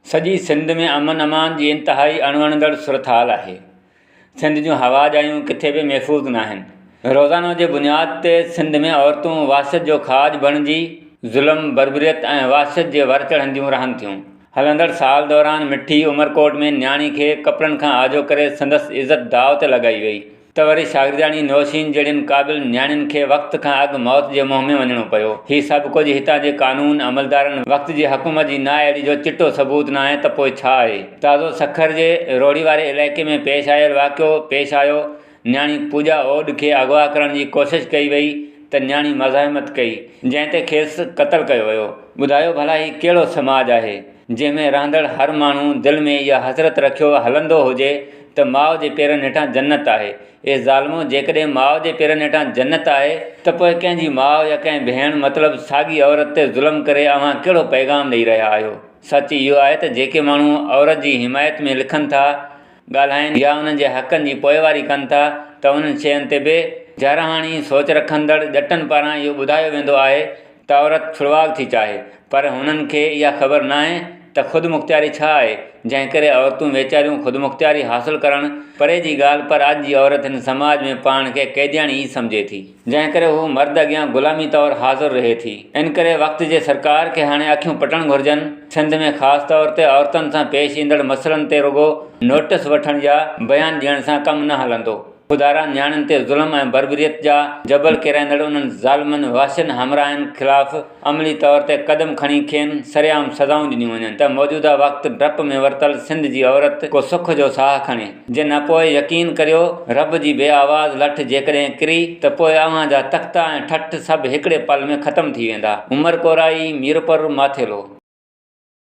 سڄي سنڌ ۾ امن امان جي انتهائي اڻوڻندڙ صورتحال آهي. سنڌ جون هوا جايون ڪٿي به محفوظ ناهن. روزانو جي بنياد تي سنڌ ۾ عورتون وحشت جو کاڄ بڻجي ظلم، بربريت ۽ وحشت جي ور چڙهنديون رهن ٿيون. هلندڙ سال دوران مٺي، عمرڪوٽ ۾ نياڻي کي ڪپڙن کان آجو ڪري سندس عزت داء تي لڳائي وئي. ته وري شاگردياڻي نوشين جهڙين قابل نياڻين کي وقت کان اڳ موت جي منهن ۾ وڃڻو پيو. هي سڀ ڪجهه هتان جي قانون عملدارن وقت جي حڪومت جي نااهلي جو چٽو ثبوت ناهي ته پوء ڇا آهي؟ تازو سکر جي روهڙي واري علائقي ۾ پيش آيل واقعو پيش آيو، نياڻي پوڄا اوڏ کي اغوا ڪرڻ جي ڪوشش ڪئي وئي ته نياڻي مزاحمت ڪئي، جنهن تي کيس قتل ڪيو ويو. ٻڌايو ڀلا هي ڪهڙو سماج آهي، جنهن ۾ رهندڙ هر ماڻهو دل ۾ اها حسرت رکيو هلندو هجي ته ماء جي پيرن هيٺان جنت آهي. اي ظالمو! جيڪڏهن ماء جي پيرن هيٺان جنت آهي ته پوء ڪنهن جي ماء يا ڪنهن ڀيڻ مطلب ساڳي عورت تي ظلم ڪري اوهان ڪهڙو پيغام ڏئي رهيا آهيو؟ سچ اهو آهي ته جيڪي ماڻهو عورت جي حمايت ۾ لکن ٿا، ڳالهائين يا انهن جي حقن جي پوئواري ڪن ٿا ته انهن شين تي به جارحاڻي سوچ رکندڙ ڄٽن پاران اهو ٻڌايو ويندو آهي ته عورت ڇڙواڳ ٿي چاهي، پر هنن کي اها خبر ناهي ته خودمختياري ڇا آهي، جنهن ڪري عورتون ويچاريون خودمختياري حاصل ڪرڻ پري جي ڳالهه پر اڄ جي عورت هن سماج ۾ پاڻ کي قيدياڻي ئي سمجهي ٿي. جنهن ڪري هو مرد اڳيان غلامي طور حاضر رهي ٿي. ان ڪري وقت جي سرڪار کي هاڻي اکيون پٽڻ گهرجن، سنڌ ۾ خاص طور تي عورتن سان پيش ايندڙ مسئلن تي رڳو نوٽس وٺڻ يا بيان ڏيڻ سان ڪم نه هلندو. خدارا نياڻين تي ظلم ۽ بربريت جا جبل ڪيرائيندڙ انهن ظالمن وحشين همراهن خلاف عملي طور تي قدم کڻي کين سرعام سزائون ڏنيون وڃن ته موجوده وقت ڊپ ۾ ورتل سنڌ جي عورت ڪو سک جو ساهه کڻي جي نه پوء يقين ڪريو رب جي بي آواز لٺ جيڪڏهن ڪري ته پوء اوهان جا تختا ۽ ٺٺ سڀ هڪڙي پل ۾ ختم ٿي ويندا. عمر ڪورائي، ميرپور ماٿيلو.